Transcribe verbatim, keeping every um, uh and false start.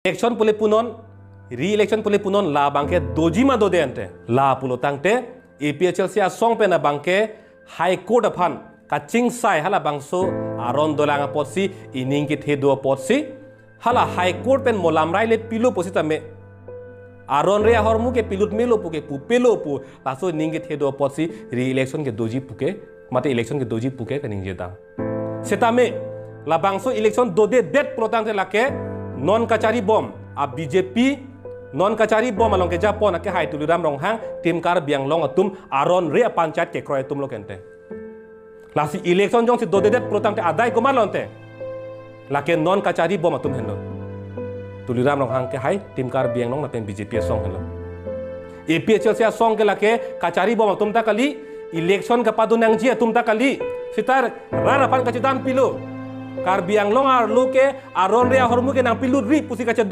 Election pule punon, re-election pule punon, labangke doji ma dode ante. La pulo tangte, A P H L C asong pen abangke High Court aphan kachingsai halabangso aron dolang apotsi, ining kethe do apotsi, hala High Court pen mo lamrai le pilo pusitame, aron re ahormu ke pilut melo pu ke pupelo pu, laso ining kethe do apotsi re-election ke doji pu ke, mate election ke doji pu ke kaningje tang. Setame, labangso election dodedet pulo tangte lake non kachari bom a B J P, non kachari bom along kejapon ake hai Tuliram Ronghang, Team Karbi Anglong atum, aron re a panchayat kekroi atumlo ke ante. Lasi election jongsi dodedet pulo tangte adai komatlo ante. Lake non kachari bom atum henlo. Tuliram Ronghang ke hai Team Karbi Anglong lapen B J P asong henlo. A P H L C asong ke lake kachari bom atum ta kali, election kapado nangji atum ta kali. Seta rat aphan kachedam pilo. Karbi Anglong arlo ke aron re ahormu ke nangpilut ri pusi kachedam